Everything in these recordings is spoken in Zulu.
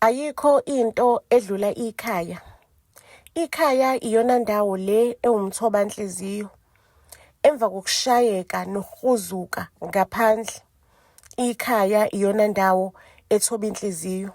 Ayikho into edlula ikhaya. Ikhaya iyona ndawo le ewumthobanhliziyo. Emva kokushayeka nokuhuzuka ngaphandle, ikhaya iyona ndawo ethoba inhliziyo.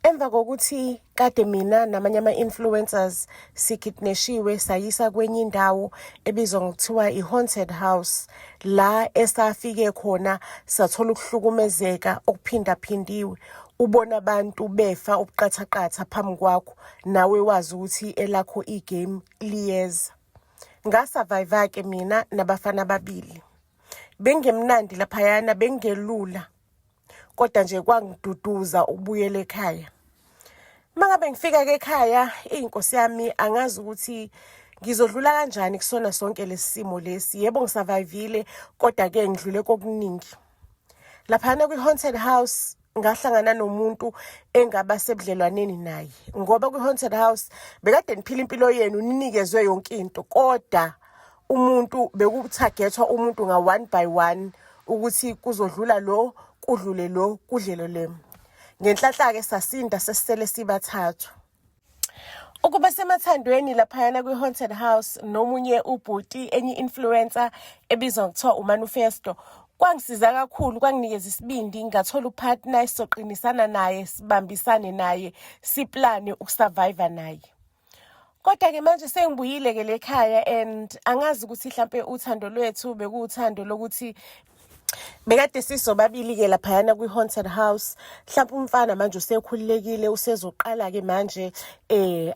Emva kokuthi kade mina namanye ama-influencers sikidneshiwe sayisa kwenye indawo ebizwa ngokuthiwa i-haunted house, la esafike khona sathola ukuhlukumezeka okuphindaphindiwe. Ubona abantu befa ubuqathaqatha phambi kwakho, nawe wazi ukuthi elakho igame liyeza. Ngasurvive-ke mina nabafana ababili. Bengemnandi laphayana, bengelula, kodwa nje kwangiduduza ukubuyela ekhaya. Uma ngabe ngifika-ke ekhaya, eyi Nkosi yami, angazi ukuthi ngizodlula kanjani kusona sonke lesi simo lesi. Yebo, ngisurvive-ile, kodwa-ke ngidlule kokuningi. Laphana kwi-haunted house ngahlangana nomuntu engaba sebudlelwaneni naye, ngoba kwi-haunted house bekade niphila impilo yenu, ninikezwe yonke into, kodwa umuntu bekuthagethwa umuntu nga-one by one ukuthi kuzodlula lo, kudlule lo, kudlele le. Ngenhlanhla-ke sasinda, sesisele sibathathu. Ukuba semathandweni laphayana kwi-haunted house nomunye ubhuti, enye i-influencer ebizwa ngokuthiwa uManufesto, kwangisiza kakhulu, kwanginikeza isibindi, ngathola upartner esizoqinisana naye, sibambisane naye, siplane ukusurvive naye. Kodwa-ke manje sengibuyile-ke le khaya and angazi ukuthi hlampe uthando lwethu bekuwuthando lokuthi bekade sisobabili-ke laphayana kwi-haunted house. Mhlawumpe umfana manje usekhululekile, usezoqala-ke manje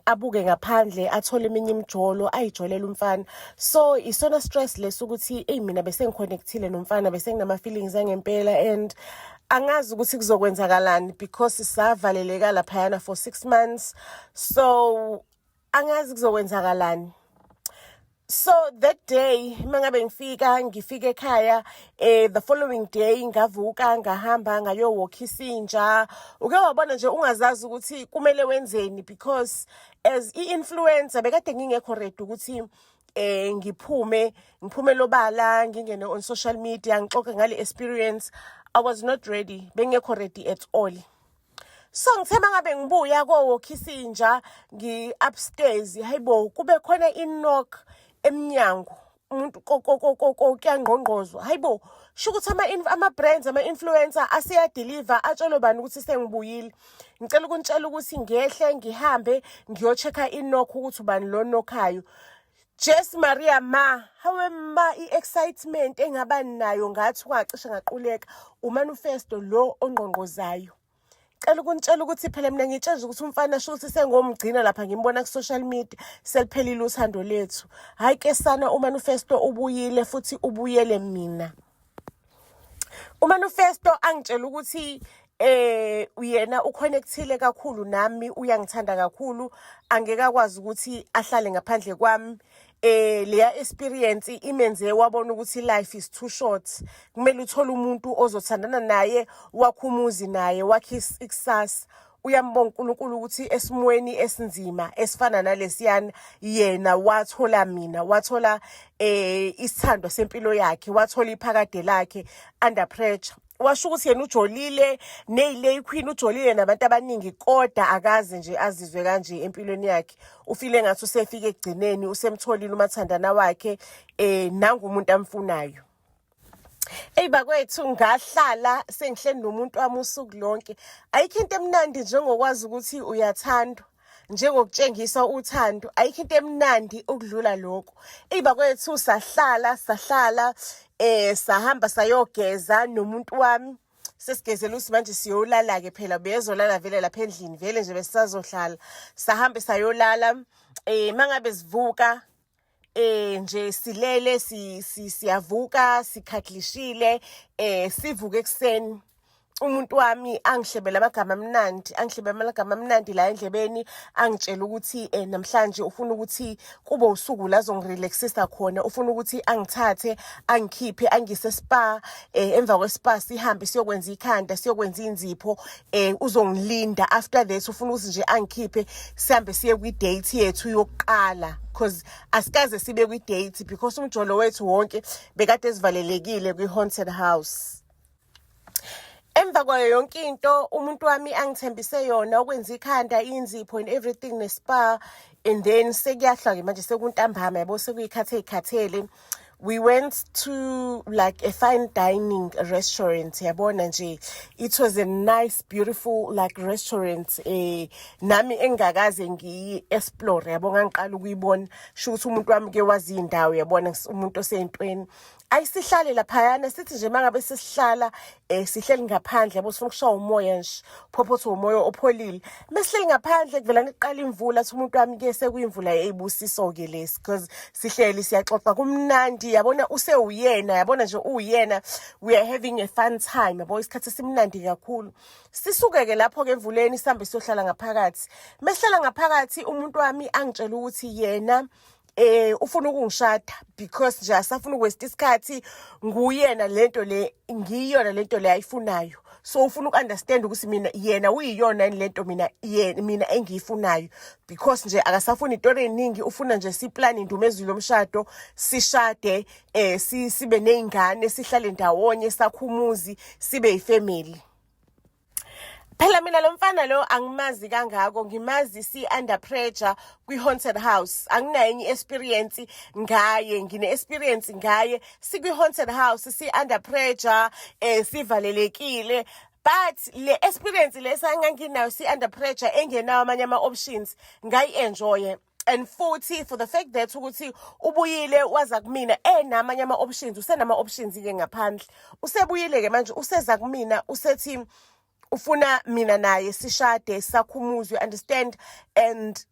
abuke ngaphandle, athole eminye imijolo, ayijolele umfana. So isona stress leso ukuthi eyi mina bese ngiconnectile nomfana, bese nginama-feelings angempela and angazi ukuthi kuzokwenzakalani because savaleleka laphayana for 6 months, so angazi kuzokwenzakalani. So that day mangabe ngifika, ngifika ekhaya the following day ngavuka, ngahamba ngayowalkisa inja. Uke wabona nje ungazazi ukuthi kumele wenzeni, because as i-influencer bekade ngingekho ready ukuthi ngiphume, ngiphume lobala, ngingene on social media, ngixoxe ngale experience. I was not ready, bengekho ready at all. So ngithe mangabe ngibuya kowalkisa inja, ngi upstairs, hayibo, kube khona i-knock emnyango, umuntu ko kuyangqongqozwa. Hayibo, sho ukuthi ama-brands, ama-influencer aseyadeliver, atshelwe bani ukuthi sengibuyile? Ngicela ukunitshela ukuthi ngehle ngihambe ngiyo-check-a i-knock ukuthi ubani lo knockayo. Jess Maria ma, hawe ma, i-excitement engaba nayo, ngathi ungacishe ngaquleka. Umanufesto lo ongqongqozayo. Cela ukunitshela ukuthi phela mina ngitshela ukuthi umfana sho ukuthi sengomgcina lapha ngimbona ku-social media, seliphelile uthando lethu. Hhayi ke sana, umanufesto ubuyile futhi ubuyele mina. Umanufesto angitshela ukuthi yena uconnectile kakhulu nami, uyangithanda kakhulu, angeke akwazi ukuthi ahlale ngaphandle kwami. Leya experience imenze wabona ukuthi life is too short, kumele uthole umuntu ozothandana naye, wakhe umuzi naye, wakhe ikusasa. Uyambonga uNkulunkulu ukuthi esimweni esinzima esifana nalesiyana yena wathola mina, wathola isithandwa sempilo yakhe, wathola iphakade lakhe under pressure. Washo ukuthi yena ujolile neyi-slay queen, ujolile nabantu abaningi, kodwa akaze nje azizwe kanje empilweni yakhe. Ufile ngathi usefike ekugcineni, usemtholile umathandana wakhe, nangumuntu amfunayo. Eyi bakwethu, ngahlala sengihleli nomuntu wami usuku lonke. Ayikho into emnandi njengokwazi ukuthi uyathandwa, njengokutshengisa uthando, ayikho into emnandi ukudlula lokho. Eyi bakwethu, sahlala sahlala, sahamba sayogeza nomuntu wami. Sesigezela ukuthi manje siyolala-ke, phela bezolala vele lapha endlini, vele nje besisazohlala. Sahambe sayolala. Mangabe sivuka nje silele, siyavuka sikhadlishile. Sivuke ekuseni, umuntu wami angihlebela amagama amnandi, angihlebela amagama amnandi la endlebeni, angitshela ukuthi namhlanje ufuna ukuthi kube usuku la azongirelaxisa khona, ufuna ukuthi angithathe angikhiphe angise spa, emva kwespa sihambe siyokwenza ikhanda, siyokwenza inzipho, uzongilinda. After that ufuna ukuthi nje angikhiphe sihambe siye kwi-date yethu yokuqala, because asikaze sibe kwi-date because umjolo wethu wonke bekade sivalelekile kwi-haunted house. Emva kwayo yonke into umuntu wami angithembise yona, ukwenza ikhanda, inzipho and everything, ne-spa, and then sekuyahlwa-ke manje, sekuntambama, yabo, sekuyikhathi ey'khathele. We went to like a fine dining restaurant, yabona nje, it was a nice, beautiful like restaurant nami engakaze ngiyi-explore, yabo, ngangiqala ukuyibona. Sho ukuthi umuntu wami ke wazi indawo, yabona, umuntu oseyintweni. Ayisihlale laphayana, sithi nje mangabe sesihlala, sihleli ngaphandle, yabo, sifuna ukushaya umoya nje, phophothi umoya opholile. Mesihleli ngaphandle, kuvelana iqala imvula. Athi umuntu wami ke, sekuyimvula eyibusiso ke lesi, because sihleli siyaxoxa, kumnandi, yabona, usewuyena, yabona nje, uyena, we are having a fun time, yabo, isikhathi esimnandi kakhulu. Sisuke ke lapho ke emvuleni, sihambe siyohlala ngaphakathi. Mesihlala ngaphakathi, umuntu wami angitshela ukuthi yena ufuna ukungishada because nje asafuna uku-waste isikhathi, nguyena lento le, ngiyona lento le ayifunayo. So ufuna uku-understand ukuthi mina, yena uyiyona yini lento mina, yena, mina engiyifunayo, because nje akasafuni itori eningi, ufuna nje si-plan indumezulu yomshado, sishade, sibe ney'ngane, sihlale ndawonye, sakhe umuzi, sibe yi-family. Phela mina lo mfana lo angimazi kangako, ngimazi si under pressure kwi-haunted house. Anginayo enye experience ngaye, ngine experience ngaye sikwi-haunted house, si under pressure, sivalelekile. But le experience lesanganginayo si under pressure, engenawo amanye ama options, ngayi-enjoy. And futhi for the fact that ukuthi ubuyile waza kumina enamanye ama-options, usenama-options-ke ngaphandle, usebuyile-ke manje, useza kumina, usethi ufuna mina naye sishade, sakhumuzi, you understand? And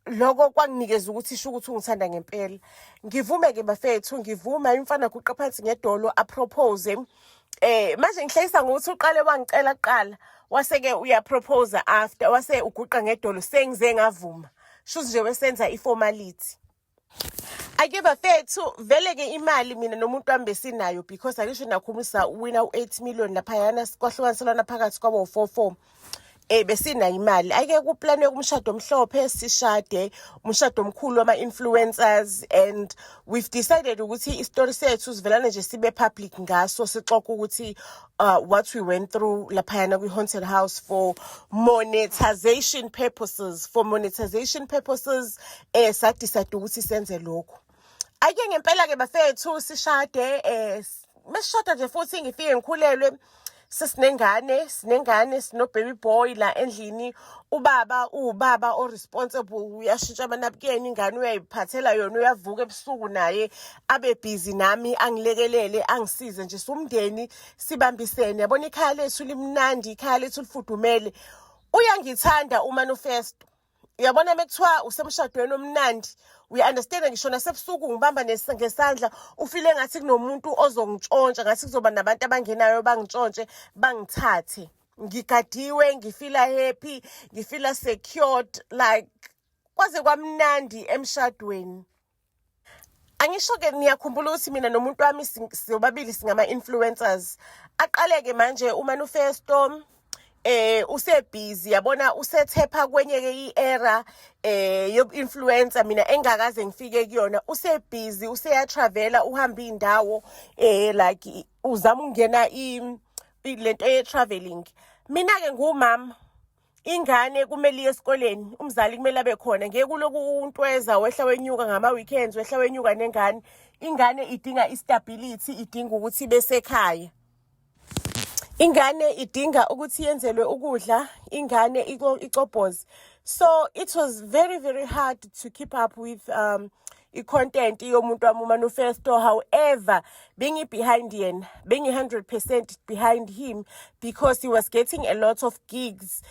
lokho kwanginikeza ukuthi isho ukuthi ungithanda ngempela. Ngivume-ke bafethu, ngivuma, imfana guqa phansi ngedolo, a-propose. Manje ngihlekisa ngokuthi uqale wangicela kuqala, wase-ke uya-propose after, wase uguqa ngedolo, sengize ngavuma, shuthi nje wesenza i-formality. Ake bafethu, vele-ke imali mina nomuntu wami besinayo, because angisho nakhumisa wina u-8 million laphayana, kwahlukaniselwana phakathi kwabo u-4 4, besinayo imali. Ake ku-planwe kumshado omhlophe, sishade umshado omkhulu wama-influencers, and we've decided ukuthi isitori sethu sivelane nje sibe public ngaso, sixoxe ukuthi what we went through laphayana kwi-haunted house for monetization purposes. For monetization purposes sa-decide ukuthi senze lokhu. Ake ngempela ke bafethu, sishade. Mesishada nje futhi, ngifike ngikhulelwe, sesinengane, sinengane, sino baby boy la endlini. Ubaba uwubaba o-responsible, uyashintsha amanabukeni, ingane uyayiphathela yona, uyavuka ebusuku naye abe busy nami, angilekelele, angisize nje, sumndeni sibambisene, yabona. Ikhaya lethu limnandi, ikhaya lethu lifudumele. Uyangithanda umanufesto, uyabona, mekuthiwa usemshadweni omnandi, uya-understand. Ngisho nasebusuku ngibamba ngesandla, ufile ngathi kunomuntu ozongitshontsha, ngathi kuzoba nabantu abangenayo bangitshontshe, bangithathe. Ngigadiwe, ngi-feela happy, ngi-feela secured, like kwaze kwamnandi emshadweni. Angisho-ke, niyakhumbula ukuthi mina nomuntu wami sobabili singama-influencers. Aqale-ke manje umanufesto, use-busy, yabona, usethepha kwenye ke i-era yobu-influencer mina engakaze ngifike kuyona. Use-busy, useya-travela, uhamba indawo, like uzama ukungena lento ye-traveling. Mina ke ngumama, ingane kumele iye esikoleni, umzali kumele abe khona, ngeke kuloku untweza, wehla wenyuka ngama-weekends, wehla wenyuka nengane. Ingane idinga i-stability, idinga ukuthi ibe sekhaya, ingane idinga ukuthi yenzelwe ukudla, ingane icobhoze. So it was very, very hard to keep up with i-content yomuntu wami umanufesto. However, bengi-behind yena, bengi-100% behind him, because he was getting a lot of gigs,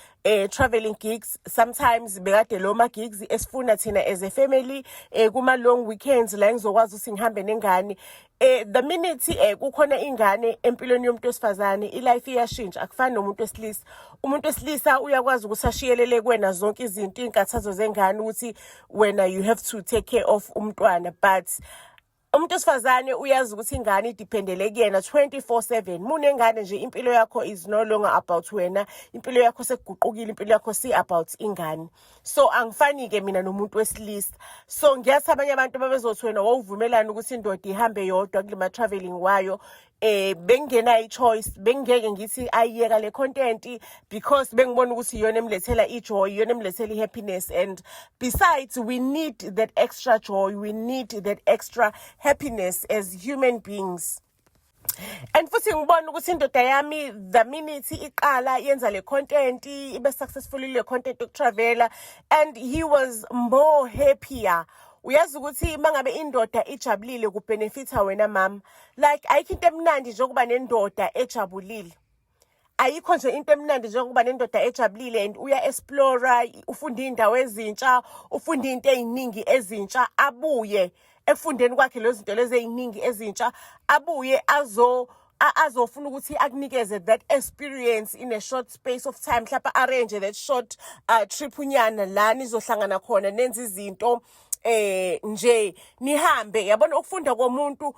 traveling gigs. Sometimes bekade lo ma-gigs esifuna thina as a family, kuma-long weekends la engizokwazi ukuthi ngihambe nengane. The minute kukhona ingane empilweni yomuntu wesifazane, i-life iyashintsha, akufani nomuntu wesilisa. Umuntu wesilisa uyakwazi ukuthi ashiyelele kuwena zonke izinto, iy'nkathazo zengane, ukuthi wena you have to take care of umntwana, but umuntu wesifazane uyazi ukuthi ingane i-dependele kuyena 24/7. Munengane nje, impilo yakho is no longer about wena, impilo yakho sekuguqukile, impilo yakho si about ingane. So angifani-ke mina nomuntu wesilisa. So ngiyathi abanye abantu babezothi, wena wawuvumelana ukuthi indoda ihambe yodwa kule ma-traveling wayo. Bengingenayo i-choice, bengingeke ngithi ayiyeka le content because bengibona ukuthi iyona emlethela i-joy, iyona emlethela i-happiness, and besides, we need that extra joy, we need that extra happiness as human beings. And futhi ngibona ukuthi indoda yami, the minute iqala yenza le content, ibe successful le content yokutravela, and he was more happier. Uyazi ukuthi mangabe indoda ijabulile, kubenefita wena mama. Like, ayikho into emnandi njengokuba nendoda ejabulile. Ayikho nje into emnandi njengokuba nendoda ejabulile. And uya explore, ufunda iy'ndawo ezintsha, ufunda iy'nto ey'ningi ezintsha, abuye ekufundeni kwakhe lezo zinto lezi ey'ningi ezintsha, abuye azofuna ukuthi akunikeze that experience in a short space of time. Mhlawumbe arrange that short trip unyana la nizohlangana khona, nenze izinto nje, nihambe. Yabona, ukufunda komuntu,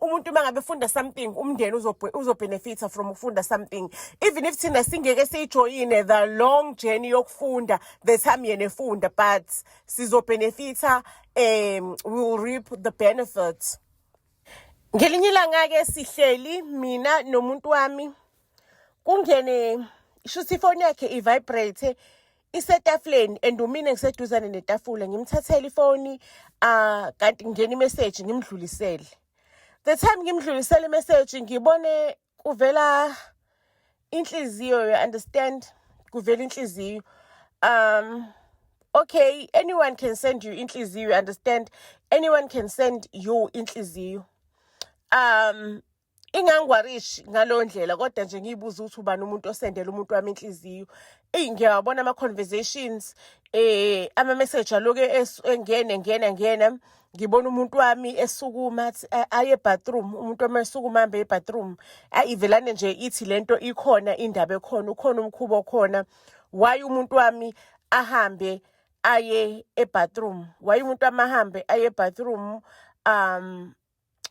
umuntu mangabe efunda something, umndeni uzobenefita from ukufunda something, even if thina singeke siyijoyine the long journey yokufunda the time yena efunda, but sizobenefita, we will reap the benefits. Ngelinye ilanga-ke sihleli mina nomuntu wami, kungene, shuthi ifoni yakhe i-vibrate isetafuleni, and umina ngiseduzane netafula. Ngimthathele ifoni, kanti ngena imessage, ngimdlulisele. The time ngimdlulisele imessage, ngibone kuvela inhliziyo, you understand? Kuvela inhliziyo. Okay, anyone can send you inhliziyo, you understand? Anyone can send you inhliziyo. Ingangiworrishi ngaleyo ndlela, kodwa nje ngiyibuza ukuthi ubani umuntu osendela umuntu wami inhliziyo. Eyi, ngiyawabona ama-conversations, ama-message aloke engena, engena, ngena. Ngibona umuntu wami esukuma, athi aye ebathroom. Umuntu wami esukuma, ahambe ebathroom. Ayi, ivelane nje ithi lento ikhona, indaba ekhona, ukhona umkhuba okhona. Why umuntu wami ahambe aye ebathroom? Why umuntu wami ahambe aye ebathroom?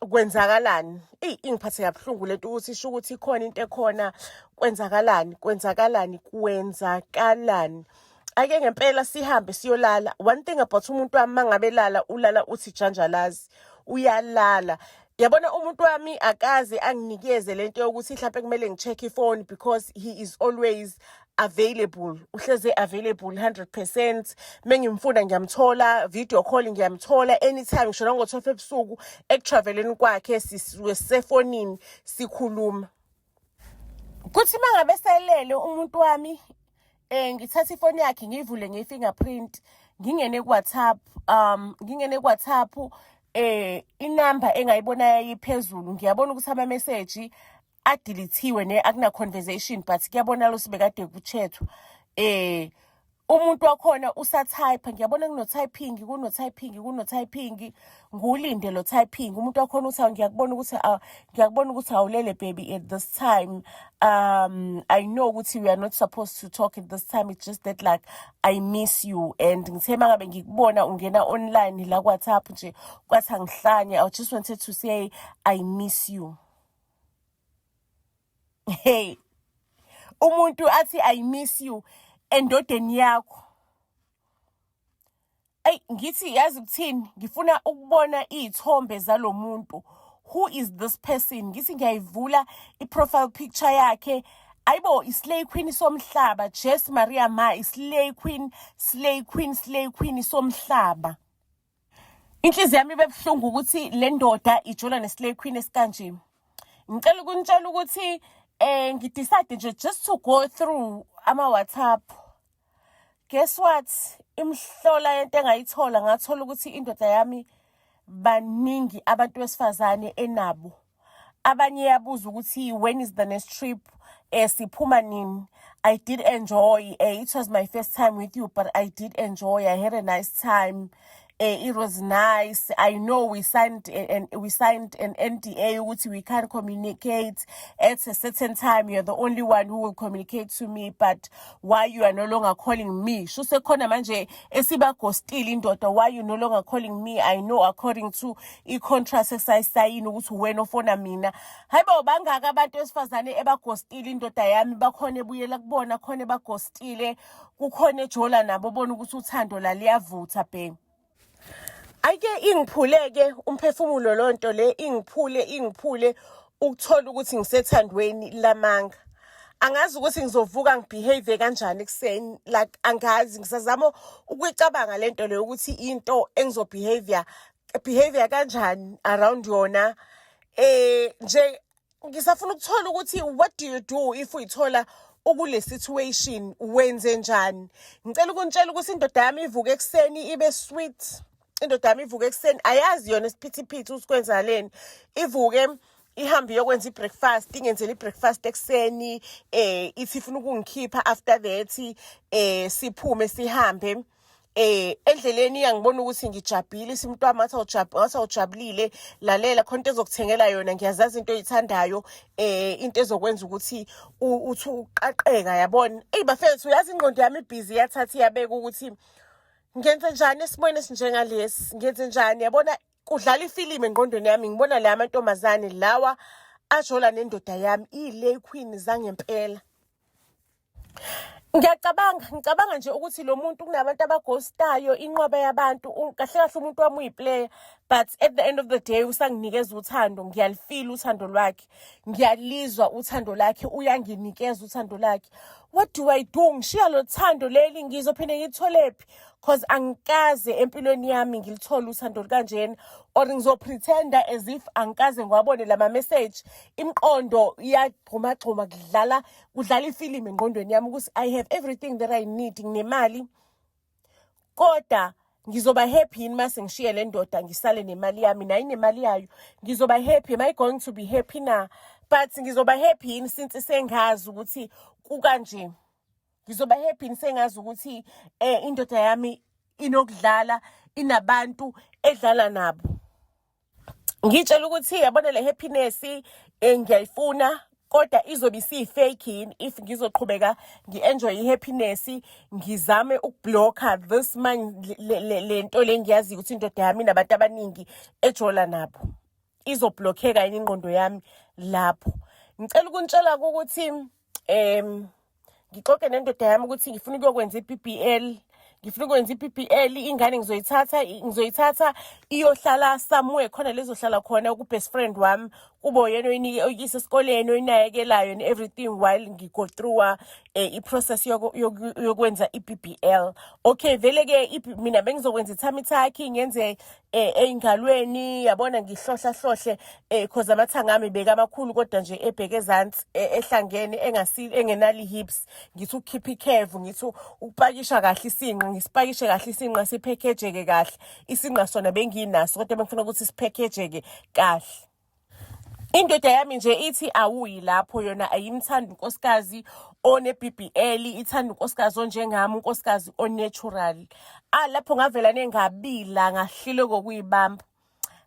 Kwenzakalani? Eyi, ingiphathe kabuhlungu lento ukuthi isho ukuthi ikhona into ekhona. Kwenzakalani? Kwenzakalani? Kwenzakalani? Ake ngempela sihambe siyolala. One thing about umuntu wami, mangabe lala, ulala uthi janjalazi, uyalala. Yabona, umuntu wami akaze anginikeze lento yokuthi mhlawumbe kumele ngi-check ifoni because he is always available, uhleze available 100%. Mengimfuna ngiyamthola, video call ngiyamthola anytime, ngisho nango-12 ebusuku. Ekutraveleni kwakhe sisuke sisefonini sikhuluma. Kuthi mangabe selele umuntu wami, ngithatha ifoni yakhe, ngiyivule ngeyi-fingerprint, ngingene ku-WhatsApp. Ngingene ku-WhatsApp, inamba engayibona yayiphezulu. Ngiyabona ukuthi ama-message adeletiwe ne akuna conversation, but kuyabonakala ukuthi bekade kuchethwa. Umuntu wakhona usatype, ngiyabona kuno-typing, kuno-typing, kuno-typing. Ngiwulinde lo typing. Umuntu wakhona uthi, "Ngiyakubona ukuthi awulele, baby, at this time. I know ukuthi we are not supposed to talk at this time. It's just that, like, I miss you, and ngithe mangabe ngikubona ungena online la ku-WhatsApp nje, kwathi angihlanye. I just wanted to say I miss you." Hey, umuntu athi "I miss you" endodeni yakho. Eyi, ngithi yazi ukuthini, ngifuna ukubona iy'thombe zalo muntu. Who is this person? Ngithi ngiyayivula i-profile picture yakhe, ayibo, i-slay queen somhlaba. Jess Maria Ma, i-slay queen, slay queen, slay queen somhlaba. Inhliziyo yami ibe buhlungu ukuthi le ndoda ijola ne-slay queen esikanje. Ngicela ukunitshela ukuthi ngidecide nje just to go through ama-WhatsApp. Guess what? Imhlola yento engayithola, ngathola ukuthi indoda yami baningi abantu besifazane enabo. Abanye yabuza ukuthi, "When is the next trip? Siphuma nini? I did enjoy. It was my first time with you, but I did enjoy. I had a nice time. It was nice. I know we signed an NDA ukuthi we can't communicate at a certain time. You're the only one who will communicate to me, but why you are no longer calling me?" Sho sekhona manje esibaghostile indoda. "Why you no longer calling me? I know according to i-contract esayisayini ukuthi wena ofona mina." Hayibo, bangaka abantu besifazane ebaghostile indoda yami. Bakhona ebuyela kubona, khona ebaghostile, kukhona ejola nabo, bona ukuthi uthando la liyavutha bhe. Ake ingiphuleke umphefumulo lonto le, ingiphule, ingiphule. Ukuthola ukuthi ngisethandweni lamanga. Angazi ukuthi ngizovuka ngi-behave kanjani ekuseni, like angazi, ngisazama ukuyicabanga lento leyo ukuthi into engizo-behavior behavior kanjani around yona. Nje ngisafuna ukuthola ukuthi what do you do if uyithola ukule situation, wenze njani? Ngicela ukunitshela ukuthi indoda yami ivuke ekuseni ibe sweet. Indoda yami ivuke ekuseni, ayazi yona isiphithiphithi ukuthi kwenzakaleni. Ivuke ihambe iyokwenza i-breakfast, ingenzela i-breakfast ekuseni, ithi ifuna ukungikhipha. After that siphume sihambe. Endleleni iyangibona ukuthi ngijabhile, ithi, "Mntwana, ngathi ngathi awujabulile, lalela, khona into ezokuthengela yona, ngiyazazi into oyithandayo, into ezokwenza ukuthi uthi uqaqeka, yabona." Eyi bafethu, uyazi ingqondo yami ibhizi, iyathatha iyabeka ukuthi ngenze njani esimweni esinjengalesi, ngenze njani, yabona? Kudlala ifilimu engqondweni yami, ngibona la amantombazane lawa ajola nendoda yami, i-slay queen zangempela. Ngiyacabanga, ngicabanga nje ukuthi lo muntu kunabantu aba-ghostayo, inqwaba yabantu, kahle kahle umuntu wami uyi-player, but at the end of the day usanginikeza uthando, ngiyalifila uthando lwakhe, ngiyalizwa uthando lakhe, uyanginikeza uthando lakhe. What do I do? Ngishiya lo thando leli, ngizophinde ngilitholephi? 'Cause angikaze empilweni yami ngilithole uthando olukanjena, or ngizo-pretenda as if angikaze ngiwabone lama message. Imiqondo iyagxumagxuma, kudlala ifilimu engqondweni yami ukuthi I have everything that I need, nginemali, kodwa ngizoba happy yini mase ngishiye le ndoda, ngisale nemali yami, nayo inemali yayo? Ngizoba happy? Am I going to be happy na? But ngizoba happy yini since sengazi ukuthi kukanje? Ngizoba happy yini sengazi ukuthi indoda yami inokudlala, inabantu edlala nabo? Ngitshela ukuthi yabona le happiness ngiyayifuna, kodwa izobe isiyi-fake yini if ngizoqhubeka ngi-enjoy i-happiness, ngizame uku-blocka this man, le nto le ngiyaziyo ukuthi indoda yami inabantu abaningi ejola nabo? Izo-blockeka yini ingqondo yami lapho? Ngicela ukunitshela ukuthi ngixoxe nendoda yami ukuthi ngifuna ukuyokwenza i-BBL, ngifuna ukwenza i-BBL. Ingane ngizoyithatha iyohlala somewhere khona lezohlala khona ku-best friend wami, kube uyena oyinike, oyisa esikoleni, oyinakekelayo and everything while ngi-go through i-process yokwenza i-BBL. Okay, vele-ke mina bengizokwenza i-tummy tuck, ngenze ey'ngalweni, yabona, ngihlohla hlohle, 'cause amathanga ami bekamakhulu kodwa nje ebheke ezansi, ehlangene, engasi engenalo i-hips. Ngithi ukukhipha i-curve, ngithi ukupakisha kahle isinqa, ngisipakishe kahle isinqa, siphekhejeke kahle isinqa. Sona benginaso, kodwa bengifuna ukuthi siphekhejeke kahle. Indoda yami nje ithi awuyi lapho, yona ayimthandi unkosikazi one-BBL, ithanda unkosikazi onjengami, unkosikazi o-natural. Ah, lapho ngavela nengabila, ngahluleka ukuyibamba.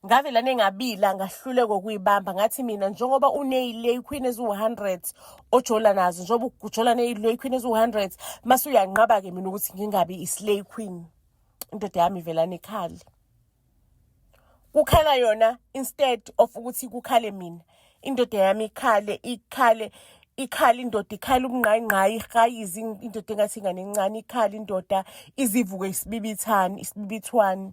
Ngavela nengabila, ngahluleka ukuyibamba. Ngathi mina, njengoba une-slay queen eziwu-100 ojola nazo, njengoba ujola ne-slay queen eziwu-100, mase uyanqaba-ke mina ukuthi ngingabi i-slay queen. Indoda yami ivela nekhali, kukhala yona instead of ukuthi kukhale mina. Indoda yami ikhale, ikhale, ikhale indoda, ikhala ubungqayingqayi, ihayize indoda engathi ingane encane. Ikhala indoda, izivuke isibibithane, isibibithwane,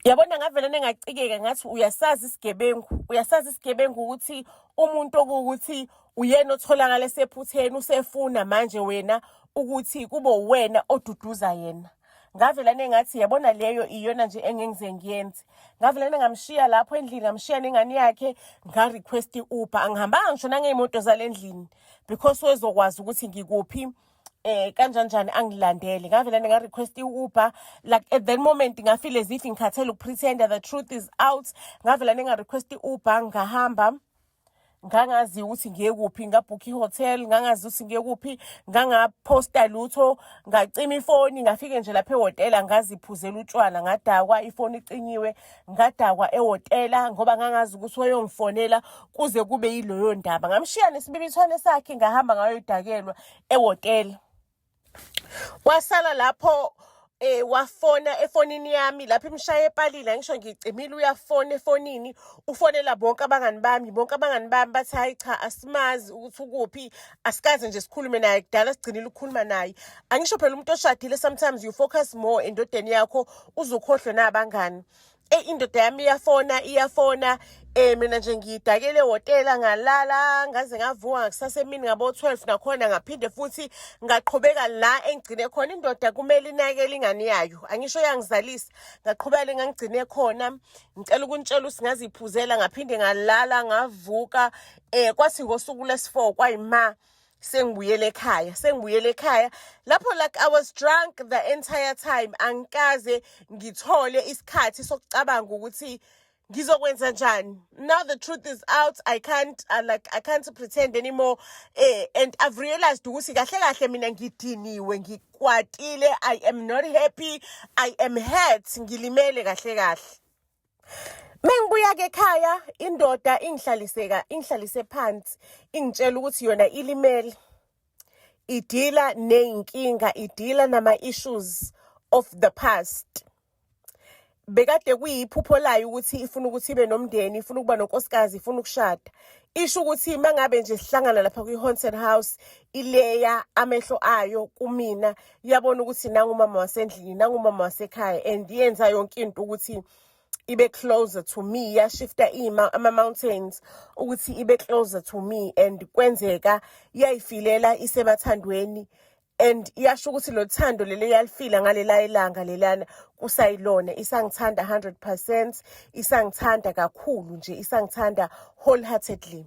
yabona. Ngavele nengacikeka, ngathi uyasazi isigebengu, uyasazi isigebengu ukuthi umuntu okuwukuthi uyena otholakala esephutheni, usefuna manje wena ukuthi kube uwena oduduza yena. Ngavela nengathi yabona leyo iyona nje engengize ngiyenze. Ngavela nengamshiya lapho endlini, ngamshiya nengane yakhe, nga-request i-Uber. Angihambanga ngisho nangey'moto zale ndlini because wezokwazi ukuthi ngikuphi, kanjani njani, angilandele. Ngavela nga-request i-Uber. Like at that moment nga-feel as if ngikhathele uku-pretenda, the truth is out. Ngavela nga-request i-Uber, ngahamba, ngangazi ukuthi ngiye kuphi, ngabhukha i-hotel, ngangazi ukuthi ngiye kuphi, ngangaphosta lutho, ngacima ifoni. Ngafike nje lapha ehhotela, ngaziphuzela utshwala, ngadakwa, ifoni icinyiwe, ngadakwa ehhotela ngoba ngangazi ukuthi wayongifonela kuze kube yileyo ndaba. Ngamshiya nesibibithwane sakhe, ngahamba ngayodakelwa ehhotela. Wasala lapho, wafona efonini yami lapho imshaya epalile, ngisho ngicimile, uyafona efonini, ufonela bonke abangani bami. Bonke abangani bami bathi, "Hayi cha, asimazi ukuthi ukuphi, asikaze nje sikhulume naye, kudala sigcinile ukukhuluma naye." Angisho phela umuntu oshadile, sometimes you focus more endodeni yakho, uzukhohlwe nabangani. Eyi, indoda yami iyafona, iyafona, Mina nje ngidakele ehhotela, ngalala ngaze ngavuka ngakusasa emini ngabo-12, nakhona ngaphinde futhi ngaqhubeka la engigcine khona. Indoda kumele inakele ingane yayo, angisho yangizalisa. Ngaqhubeka le ngangigcine khona. Ngicela ukunitshela ukuthi ngaziphuzela, ngaphinde ngalala, ngavuka. Kwathi ngosuku lesi-4 kwayima sengibuyele ekhaya, sengibuyele ekhaya lapho, like, I was drunk the entire time. Angikaze ngithole isikhathi sokucabanga ukuthi ngizokwenza njani. Now the truth is out. I can't like, I can't pretend anymore. And I've realized ukuthi kahle kahle mina ngidiniwe, ngikwatile. I am not happy, I am hurt, ngilimele kahle kahle. Mengibuya ke ekhaya, indoda ingihlalise ingihlalise phansi, ingitshela ukuthi yona ilimele, idila ney'nkinga, idila nama-issues of the past. Bekade kuyiphupho layo ukuthi ifuna ukuthi ibe nomndeni, ifuna ukuba nonkosikazi, ifuna ukushada. Isho ukuthi mangabe nje sihlangana lapha kwi-haunted house, ileya amehlo ayo kumina, iyabona ukuthi nangumama wasendlini, nangumama wasekhaya, and yenza yonke into ukuthi ibe closer to me. Yashifta ama-mountains ukuthi ibe closer to me, and kwenzeka iyayifilela isemathandweni, and iyasho ukuthi lo thando leli yalifila ngalela ilanga lelana kusayilona, isangithanda 100%, isangithanda kakhulu nje, isangithanda wholeheartedly.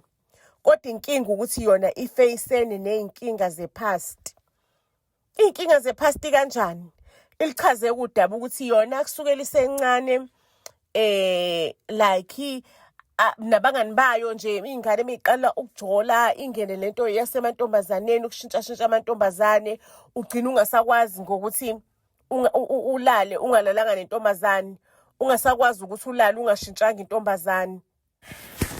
Kodwa inkinga ukuthi yona ifeyisene ney'nkinga ze-past. Iy'nkinga ze-past kanjani? Ilichaze kudaba ukuthi yona kusukela isencane, like, nabangani bayo nje, iy'ngane meyiqala ukujola, ingene lento yasemantombazaneni, ukushintshashintsha amantombazane, ugcina ungasakwazi ngokuthi ulale ungalalanga nentombazane, ungasakwazi ukuthi ulale ungashintshanga intombazane.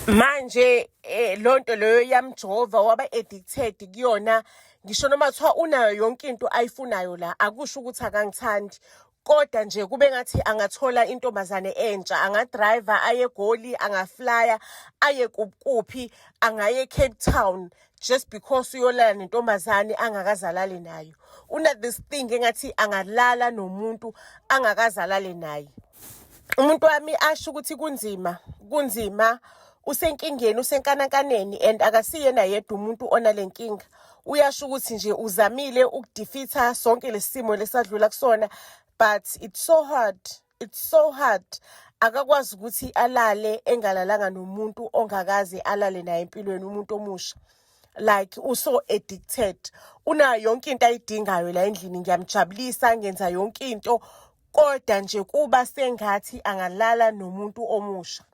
Manje lonto leyo yamjova, waba addicted kuyona. Ngisho noma kuthiwa unayo yonke into ayifunayo la, akusho ukuthi akangithandi, kodwa nje kube ngathi angathola intombazane entsha, angadrayiva aye eGoli, angaflya aye kuphi, angaye eCape Town, just because uyolala nentombazane angakazalali nayo. Una this thing engathi angalala nomuntu angakazalali naye. Umuntu wami asho ukuthi kunzima, kunzima, usenkingeni, usenkanankaneni, and akasiyena yedwa umuntu onale nkinga. Uyasho ukuthi nje uzamile ukudefeata sonke lesimo lesadlula kusona, but it's so hard, it's so hard. Akakwazi ukuthi alale engalalanga nomuntu ongakaze alale naye empilweni, umuntu omusha. Like, uso addicted. Unayo yonke into ayidingayo la endlini, ngiyamjabulisa, ngenza yonke into, kodwa nje kuba sengathi angalala nomuntu omusha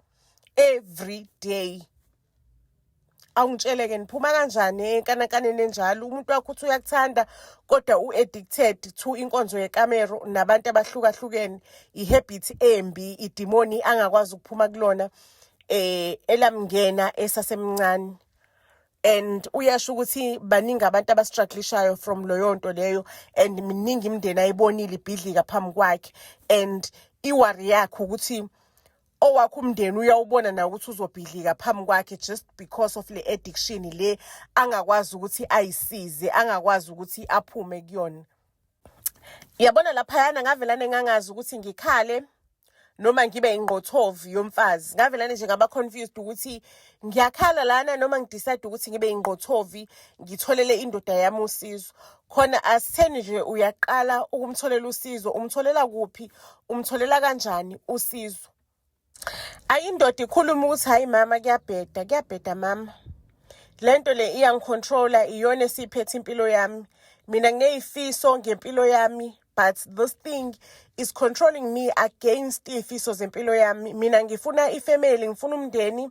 every day. Awungitshele-ke, niphuma kanjani enkanankaneni enjalo? Umuntu wakho uthi uyakuthanda, kodwa u-addicted to inkonzo yekamero nabantu abahlukahlukene. I-habit embi, idimoni angakwazi ukuphuma kulona, elamngena esasemncane. And uyasho ukuthi baningi abantu abastrugglishayo from loyo nto leyo, and miningi imindeni ayibonile ibhidlika phambi kwakhe, and i-worry yakhe ukuthi owakho umndeni uyawubona nawe ukuthi uzobhidlika phambi kwakhe, just because of le addiction le angakwazi ukuthi ayisize, angakwazi ukuthi aphume kuyona. Yabona laphayana, ngavelane ngangazi ukuthi ngikhale noma ngibe ingqothovi yomfazi. Ngavelane nje ngaba confused ukuthi ngiyakhala lana noma ngidecide ukuthi ngibe ingqothovi, ngitholele indoda yami usizo. Khona asitheni nje uyaqala ukumtholela usizo, umtholela kuphi, umtholela kanjani usizo? Ayi, indoda ikhuluma ukuthi, "Hayi mama, kuyabheda, kuyabheda mama. Lento le iyangicontrola, iyona esiphethe impilo yami. Mina ngineyifiso ngempilo yami, but this thing is controlling me against iy'fiso zempilo yami. Mina ngifuna ifamily, ngifuna umndeni,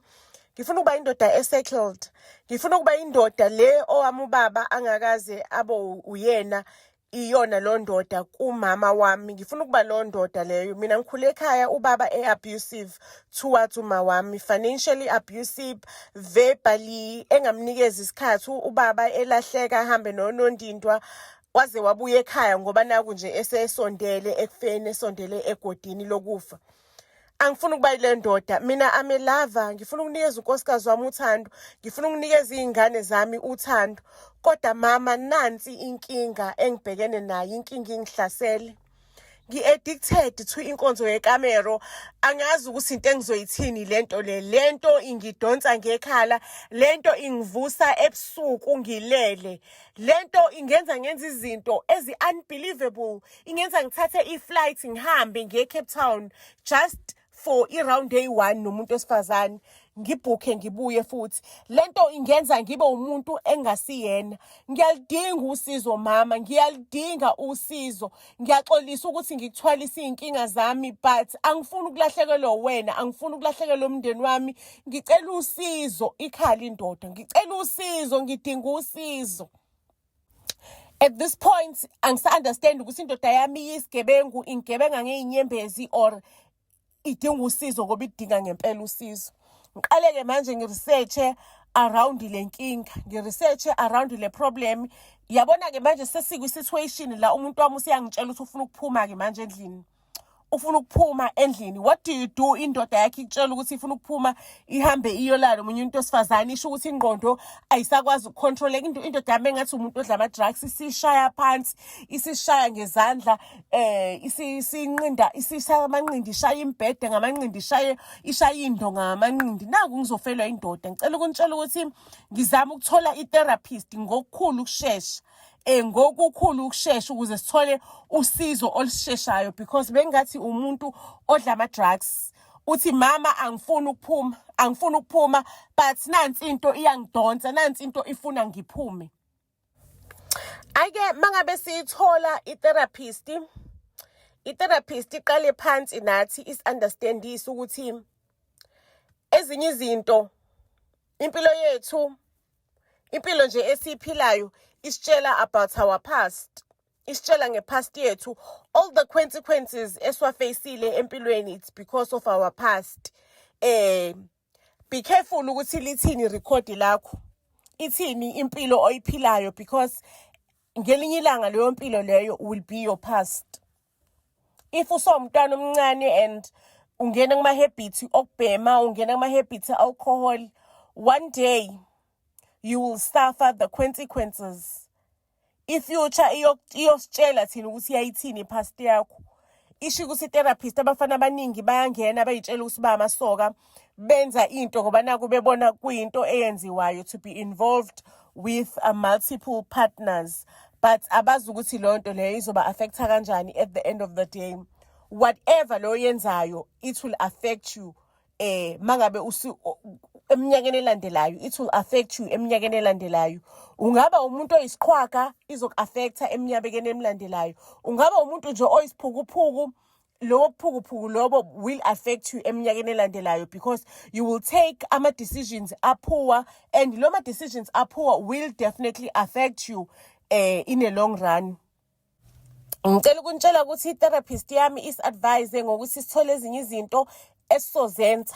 ngifuna ukuba indoda esettled, ngifuna ukuba indoda le owami ubaba angakaze abe uyena iyona lo ndoda kumama wami. Ngifuna ukuba lo ndoda leyo. Mina ngikhule ekhaya ubaba e-abusive towards uma wami, financially abusive, verbally, engamnikezi isikhathi. Ubaba elahleka, ahambe nonondindwa, waze wabuya ekhaya ngoba naku nje esesondele ekufeni, esondele egodini lokufa. Angifuni ukuba yile ndoda. Mina I'm a lover, ngifuna ukunikeza unkosikazi wami uthando, ngifuna ukunikeza iy'ngane zami uthando. Kodwa mama, nansi inkinga engibhekene nayo, inkinga ingihlasele. Ngi-addicted to inkonzo yekamero. Angazi ukuthi into engizoyithini lento le. Lento ingidonsa ngekhala, lento ingivusa ebusuku ngilele. Lento ingenza ngenza izinto ezi-unbelievable. Ingenza ngithathe i-flight ngihambe ngiye Cape Town just for i-round eyi-one nomuntu wesifazane, ngibhukhe ngibuye futhi. Lento ingenza ngibe umuntu engasiyena. Ngiyalidinga usizo, mama, ngiyalidinga usizo. Ngiyaxolisa ukuthi ngikuthwalise iy'nkinga zami, but angifuni ukulahlekelwa wena, angifuni ukulahlekelwa umndeni wami. Ngicela usizo. Ikhala indoda, ngicela usizo, ngidinga usizo. At this point angisa-understand ukuthi indoda yami iyisigebengu, ingigebenga ngey'nyembezi, or idinga usizo ngoba idinga ngempela usizo. Ngiqale-ke manje ngi-research-e around le nkinga, ngi-research-e around le problem. Yabona-ke manje sesikwi-situation la umuntu wami useyangitshela ukuthi ufuna ukuphuma-ke manje endlini, ufuna ukuphuma endlini. What do you do indoda yakhe ikutshela ukuthi ifuna ukuphuma, ihambe iyolala omunye umuntu wesifazane? Isho ukuthi ingqondo ayisakwazi ukucontroleka. Indoda yami engathi umuntu odla ama-drugs, isishaya phansi, isishaya ngezandla, isinqinda, isishaya amanqindi, ishaya imbhede ngamanqindi, ishaye, ishaya indonga ngamanqindi. Naku ngizofelwa indoda. Ngicela ukunitshela ukuthi ngizama ukuthola i-therapist ngokukhulu ukushesha, ngokukhulu ukushesha, ukuze sithole usizo olusheshayo, because bengathi umuntu odla ama-drugs. Uthi, "Mama, angifuni ukuphuma, angifuni ukuphuma, but nansi into iyangidonsa, nansi into ifuna ngiphume." Ake mangabe siyithola i-therapist, i-therapist iqale phansi nathi, isi-understandise ukuthi ezinye izinto, impilo yethu, impilo nje esiyiphilayo isitshela about our past, isitshela nge-past yethu. All the consequences esiwa-face-ile empilweni, it's because of our past. Be careful ukuthi lithini record lakho, ithini impilo oyiphilayo, because ngelinye ilanga leyo mpilo leyo will be your past. If usawumntwana omncane and ungena kuma-habit okubhema, ungena kuma-habit alcohol, one day you will suffer the consequences. I-future iyositshela thina ukuthi yayithini i-past yakho. Isho ukuthi i-therapist, abafana abaningi bayangena bayitshela ukuthi bamasoka, benza into ngoba naku bebona kuyinto eyenziwayo to be involved with multiple partners, but abazi ukuthi leyo nto leyo izoba affecta kanjani at the end of the day. Whatever lo yenzayo, it will affect you mangabe usu eminyakeni elandelayo. It will affect you eminyakeni elandelayo. Ungaba umuntu oyisiqhwaga, izoku-affecta eminyakeni emilandelayo. Ungaba umuntu nje oyisiphukuphuku, lobo buphukuphuku lobo will affect you eminyakeni elandelayo, because you will take ama-decisions a-poor, and lo ma-decisions a-poor will definitely affect you in a long run. Ngicela ukunitshela ukuthi i-therapist yami isi-advise ngokuthi sithole ezinye izinto esizozenza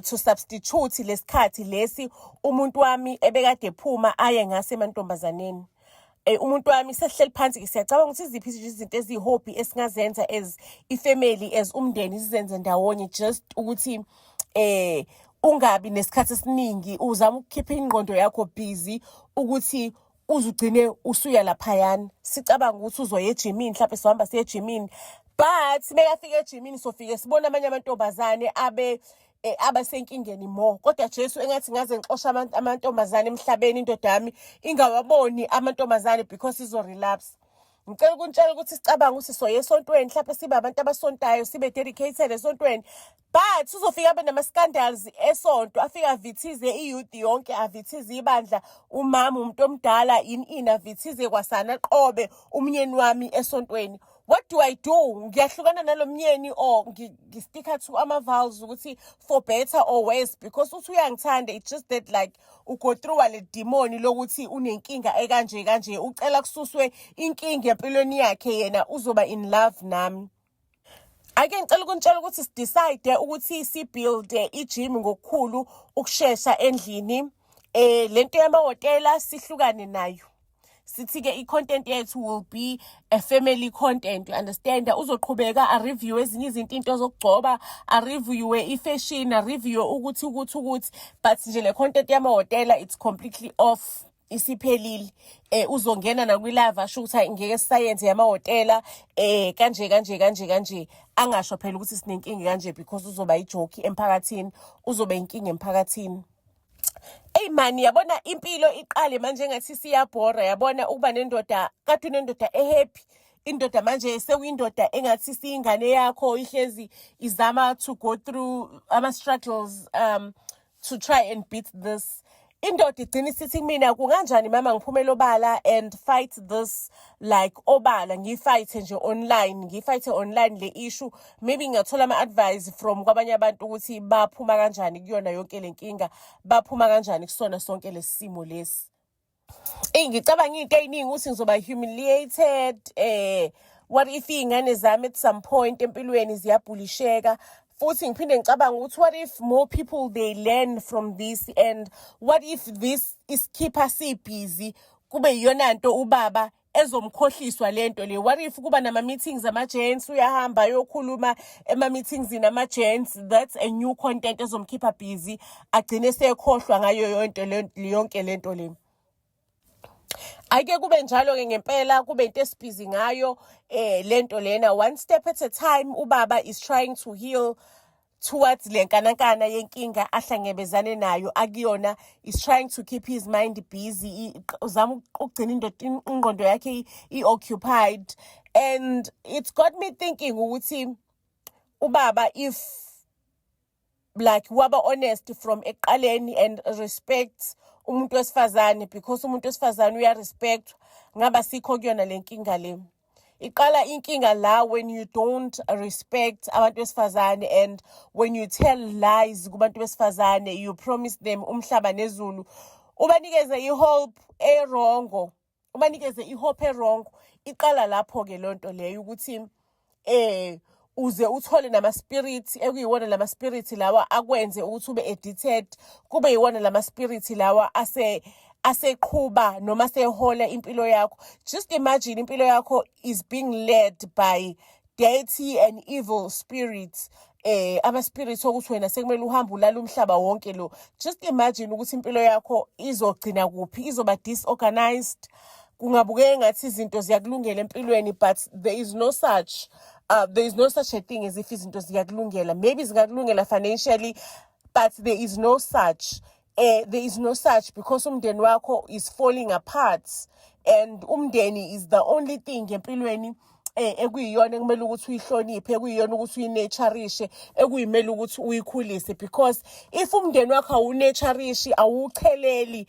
to substitute lesikhathi lesi umuntu wami ebekade ephuma aye ngase emantombazaneni. Umuntu wami sesihleli phansi, siyacabanga ukuthi iziphi izinto eziyi-hobby esingazenza as i-family, as umndeni, sizenze ndawonye, just ukuthi ungabi nesikhathi esiningi uzama ukukhipha ingqondo yakho busy ukuthi uzugcine usuya laphayana. Sicabanga ukuthi uzoya ejimini mhlawumbe, sohamba siye ejimini, but mekafika ejimini sofike sibone amanye amantombazane abe abasenkingeni more. Kodwa Jesu, engathi ngaze ngixosha amantombazane emhlabeni, indoda yami ingawaboni amantombazane, because izo-relapse. Ngicela ukunitshela ukuthi sicabanga ukuthi soye esontweni mhlawumbe, sibe abantu abasontayo, sibe dedicated esontweni, but uzofika abe nama-scandals esonto, afike avithize i-youth yonke, avithize ibandla, umama, umuntu omdala, ini ini, avithize kwasana qobe umnyeni wami esontweni. What do I do? Ngiyahlukana nalo myeni or ngi-sticka to ama-vows ukuthi for better or worse? Because uthi uyangithanda, it's just that like u-go through le demoni lokuthi unenkinga ekanje kanje, ucela kususwe inkinga empilweni yakhe, yena uzoba in love nami. Ake ngicela ukunitshela ukuthi si-decide ukuthi si-build i-gym ngokukhulu ukushesha endlini. Lento yamahhotela sihlukane nayo. Sithi-ke i-content yethu will be a family content, you understand? Uzoqhubeka a-review ezinye izinto, into zokugcoba, a-reviewe i-fashion, a-reviewe ukuthi ukuthi ukuthi, but nje le content yamahhotela, it's completely off. Isiphelile. Uzongena nakwi-live asho ukuthi, "Hayi, ngeke sisayenze yamahhotela," kanje kanje kanje kanje. Angasho phela ukuthi sinenkinga kanje because uzoba i-joke emphakathini, uzoba inkinga emphakathini. Eyi mani, yabona impilo iqale manje engathi siyabhora. Yabona ukuba nendoda, kade unendoda e-happy, indoda manje sekuyindoda engathi siyingane yakho, ihlezi izama to go through ama-struggles to try and beat this. Indoda igcina isithi kumina, "Kunganjani mama ngiphumele obala and fight this, like obala, ngiyi-fight nje online, ngiyi-fight online le issue? Maybe ngingathola ama-advice from kwabanye abantu ukuthi baphuma kanjani kuyona yonke le nkinga, baphuma kanjani kusona sonke lesi simo lesi." Eyi, ngicabanga iy'nto ey'ningi ukuthi ngizoba humiliated. What if iy'ngane zami at some point empilweni ziyabhulisheka? Futhi ngiphinde ngicabanga ukuthi what if more people, they learn from this, and what if this isikhipha si-busy, kube yiyona nto ubaba ezomkhohliswa lento le? What if kuba nama-meetings ama-gents, uyahamba ayokhuluma ema-meetingsini ama-gents? That's a new content ezomkhipha busy, agcine sekhohlwa ngayo yonke lento le. Ake kube njalo-ke ngempela, kube into esi-busy ngayo lento lena. One step at a time. Ubaba is trying to heal towards le nkanankana yenkinga ahlangabezane nayo akuyona, is trying to keep his mind busy, uzama ukugcina indoda ingqondo yakhe i-occupied. And it's got me thinking ukuthi ubaba, if like waba honest from ekuqaleni and respect umuntu wesifazane, because umuntu wesifazane uya-respect, ngaba sikho kuyona le nkinga le. Iqala inkinga la when you don't respect abantu besifazane and when you tell lies kubantu besifazane, you promise them umhlaba nezulu, ubanikeze i-hope e-wrong, ubanikeze i-hope e-wrong. Iqala lapho-ke loo nto leyo ukuthi uze uthole nama-spirit ekuyiwona lama spirit lawa akwenze ukuthi ube addicted, kube yiwona lama spirit lawa aseqhuba noma sehola impilo yakho. Just imagine impilo yakho is being led by dirty and evil spirits, ama spirits okuthi wena sekumele uhambe ulala umhlaba wonke lo. Just imagine ukuthi impilo yakho izogcina kuphi, izoba disorganized. Kungabukeka ngathi izinto ziyakulungela empilweni, but there is no such a thing as if izinto ziyakulungela. Maybe zingakulungela financially, but there is no such, because umndeni wakho is falling apart, and umndeni is the only thing empilweni ekuyiyona ekumele ukuthi uyihloniphe, ekuyiyona ukuthi uyi-nurturishe, ekuyimele ukuthi uyikhulise, because if umndeni wakho awu-nurturishi, awucheleli,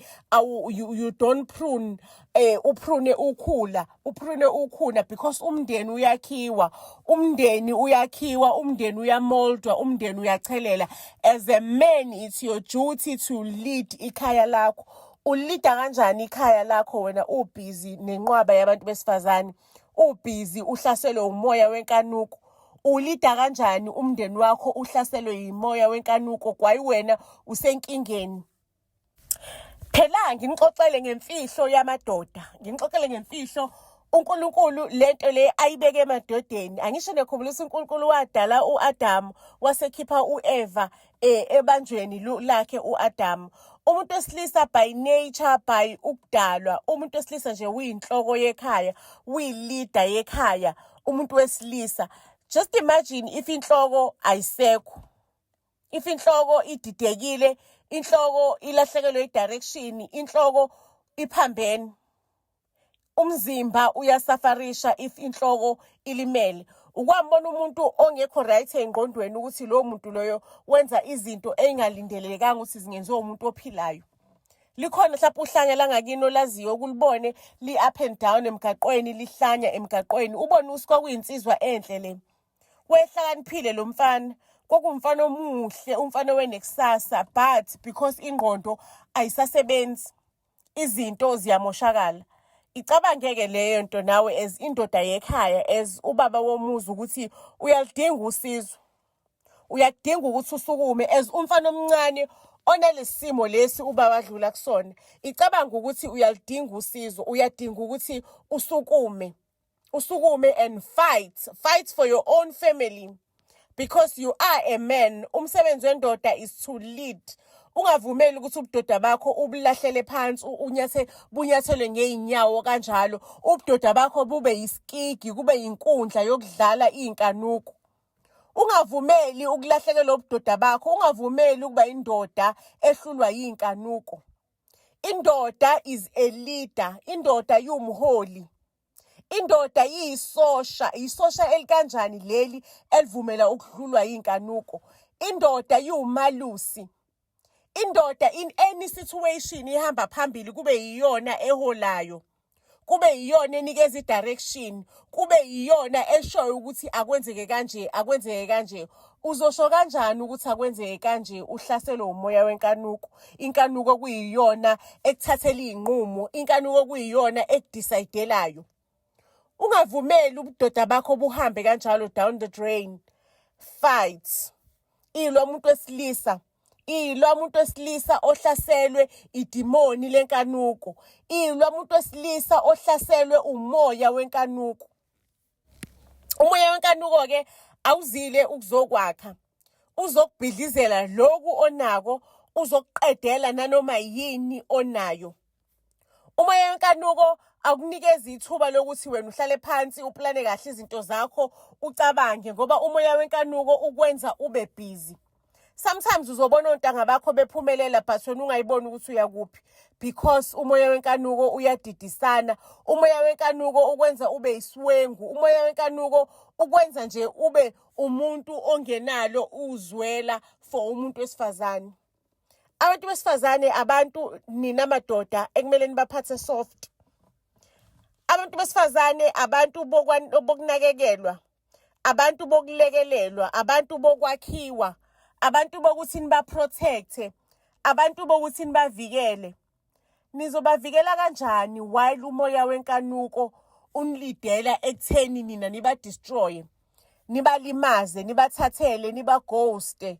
you don't prune, u-prune ukhula, u-prune ukhula, because umndeni uyakhiwa, umndeni uyakhiwa, umndeni uyamoldwa, umndeni uyachelela. As a man, it's your duty to lead ikhaya lakho. U-leada kanjani ikhaya lakho wena u-busy nenqwaba yabantu besifazane, u-busy uhlaselwe umoya wenkanuko? U-leada kanjani umndeni wakho uhlaselwe yimoya wenkanuko, kwayi wena usenkingeni? Phela nginixoxele ngemfihlo yamadoda, nginixoxele ngemfihlo uNkulunkulu lento le ayibeke emadodeni. Angisho nekhumbula ukuthi uNkulunkulu wadala uAdam, wasekhipha uEva ebanjweni lakhe uAdam. Umuntu wesilisa by nature, by ukudalwa, umuntu wesilisa nje uyinhloko yekhaya, uyi-leader yekhaya umuntu wesilisa. Just imagine if inhloko ayisekho, if inhloko ididekile, inhloko ilahlekelwe i-direction, inhloko iphambene, umzimba uyasufferisha if inhloko ilimele. Ukwambona umuntu ongekho right engqondweni ukuthi lowo muntu loyo wenza izinto ey'ngalindelekanga ukuthi zingenziwa umuntu ophilayo. Likhona mhlawumpe uhlanya langakini olaziyo, okulibone li-up and down emgaqweni, lihlanya emgaqweni, ubone ukuthi kwakuyinsizwa enhle le, wehlakaniphile lo mfana, kwakuwumfana omuhle, umfana owenekusasa, but because ingqondo ayisasebenzi, izinto ziyamoshakala. Icabange-ke leyo nto nawe as indoda yekhaya, as ubaba womuzi, ukuthi uyaludinga usizo, uyadinga ukuthi usukume as umfana omncane onalesi simo lesi ubaba adlula kusona. Icabanga ukuthi uyaludinga usizo, uyadinga ukuthi usukume, usukume and fight, fight for your own family, because you are a man. Umsebenzi wendoda is to lead. Ungavumeli ukuthi ubudoda bakho ubulahlele phansi unyathe bunyathelwe ngey'nyawo kanjalo. Ubudoda bakho bube yisikigi, kube yinkundla yokudlala iy'nkanuko. Ungavumeli ukulahlekelwa ubudoda bakho, ungavumeli ukuba indoda ehlulwa yiy'nkanuko. Indoda is a leader, indoda iwumholi. Indoda iyisosha, isosha elikanjani leli elivumela ukuhlulwa yinkanuko? Indoda iwumalusi. Indoda in any situation ihamba phambili kube yiyona eholayo. Kube yiyona enikeza i-direction, kube yiyona eshoyo ukuthi akwenzeke kanje, akwenzeke kanje. Uzosho kanjani ukuthi akwenzeke kanje uhlaselwe umoya wenkanuko? Inkanuko kuyiyona ekuthathela iy'nqumo, inkanuko kuyiyona ekudisayidelayo. Ungavumeli ubudoda bakho buhambe kanjalo down the drain. Fight. Ilwa umuntu wesilisa. Ilwa umuntu wesilisa ohlaselwe idimoni lenkanuko. Ilwa umuntu wesilisa ohlaselwe umoya wenkanuko. Umoya wenkanuko-ke awuzile ukuzokwakha, uzokubhidlizela loku onako, uzokuqedela nanoma yini onayo. Umoya wenkanuko akunikezi ithuba lokuthi wena uhlale phansi uplane kahle izinto zakho ucabange ngoba umoya wenkanuko ukwenza ube busy. Sometimes uzobona ontanga bakho bephumelela but wena ungayiboni ukuthi uyakuphi because umoya wenkanuko uyadidisana. Umoya wenkanuko ukwenza ube iswengu. Umoya wenkanuko ukwenza nje ube umuntu ongenalo uzwela for umuntu wesifazane. Abantu besifazane abantu nina madoda ekumele nibaphathe soft. Abantu besifazane abantu bokunakekelwa. Abantu bokulekelelwa, abantu bokwakhiwa, abantu bokuthi nibaprotecte, abantu bokuthi nibavikele. Nizobavikela kanjani while umoya wenkanuko unilidela ekutheni nina niba-destroye, nibalimaze, nibathathele, nibaghoste?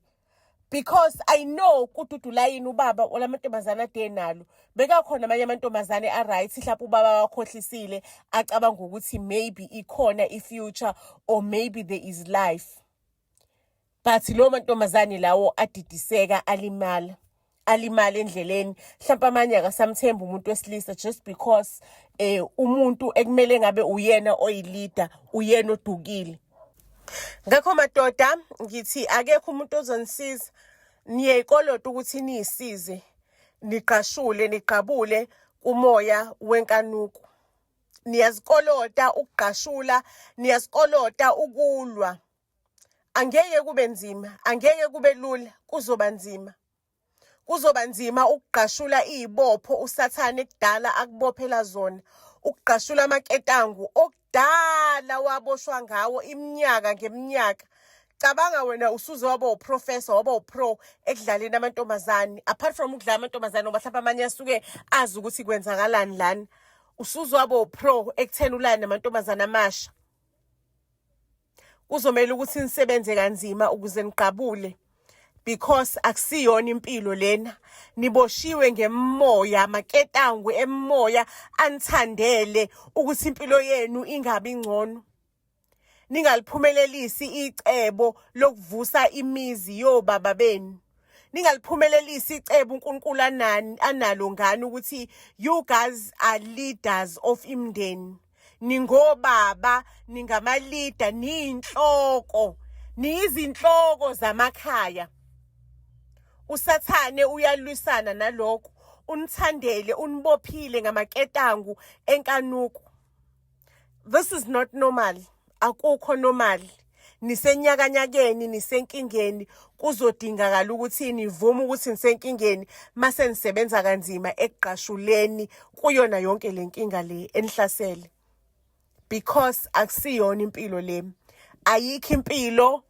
Because I know kududulayini ubaba olamantombazane ade nalo. Bekakhona amanye amantombazane a-right, mhlawumbe ubaba wakhohlisile acabanga ukuthi maybe ikhona i-future or maybe there is life. But lo mantombazane lawo adidiseka alimala. Alimala endleleni. Mhlawumbe amanye akasamthembi umuntu wesilisa just because umuntu ekumele ngabe uyena oyi-leader, uyena odukile. Ngakho madoda ngithi akekho umuntu ozonisiza. Niyayikolota ukuthi niyisize, nigqashule, nigqabule kumoya wenkanuko. Niyazikolota ukugqashula, niyazikolota ukulwa. Angeke kube nzima, angeke kube lula, kuzoba nzima. Kuzoba nzima ukugqashula iy'bopho uSathane kudala akubophela zona. Ukugqashula amaketangu okudala waboshwa ngawo iminyaka ngeminyaka. Cabanga wena usuze waba uprofessor, waba upro ekudlaleni amantombazane. Apart from ukudlala amantombazane ngoba mhlawumbe amanye asuke azi ukuthi kwenzakalani lana. Usuze waba upro ekutheni ulale namantombazane amasha. Kuzomela ukuthi nisebenze kanzima ukuze niqabule because akusiyona impilo lena. Niboshiwe ngemoya, amaketangu emoya anithandele ukuthi impilo yenu ingabi ngcono. Ningaliphumelelisi icebo lokuvusa imizi yobaba benu. Ningaliphumelelisi icebo uNkulunkulu analo ngani ukuthi you guys are leaders of imindeni. Ningobaba, ningamalida, niyinhloko, niyizinhloko zamakhaya. USathane uyalwisana nalokho, unithandele, unibophile ngamaketangu enkanuko. This is not normal. Akukho normal. Nisenyakanyakeni, nisenkingeni, kuzodingakala ukuthi nivume ukuthi nisenkingeni mase nisebenza kanzima ekugqashuleni kuyona yonke le nkinga le enihlasele. Because akusiyona impilo le. Ayikho impilo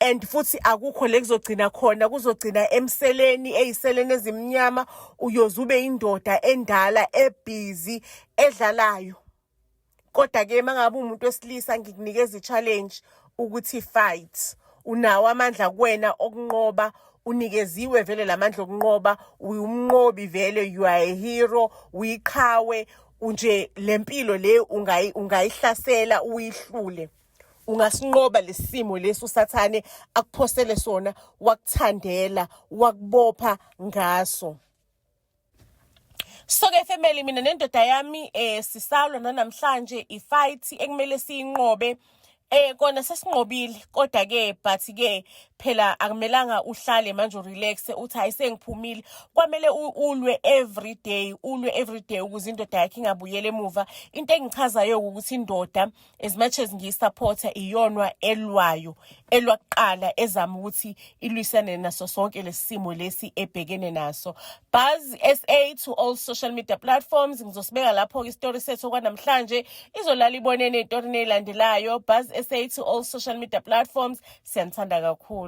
and futhi akukho le kuzogcina khona, kuzogcina emseleni, eyiseleni ezimnyama, uyoze ube indoda endala ebhizi edlalayo. Kodwa-ke uma ngabe uwumuntu wesilisa ngikunikeza i-challenge ukuthi fight. Unawo amandla kuwena okunqoba, unikeziwe vele lamandla okunqoba, uwumnqobi vele, you are a hero, uyiqhawe, nje le mpilo le ungayihlasela uyihlule. Ungasinqoba lesimo lesi uSathane akuphosele sona, wakuthandela, wakubopha ngaso. So ke family, mina nendoda yami sisalwa nanamhlanje, ifight ekumele siyinqobe. Kona sesinqobile kodwa ke, but ke phela akumelanga uhlale manje urelax uthi, "Hayi, sengiphumile." Kwamele ulwe every day, ulwe every day ukuze indoda yakhe ingabuyela emuva. Into engichazayo ukuthi indoda, as much as ngiyisupporta, iyona elwayo, elwa kuqala, ezama ukuthi ilwisane naso sonke lesimo lesi ebhekene naso. Buzz SA to all social media platforms. Ngizosibeka lapho ke isitori sethu kwanamhlanje, izolala ibonene ey'torini ey'landelayo. Buzz SA to all social media platforms. Siyanithanda kakhulu.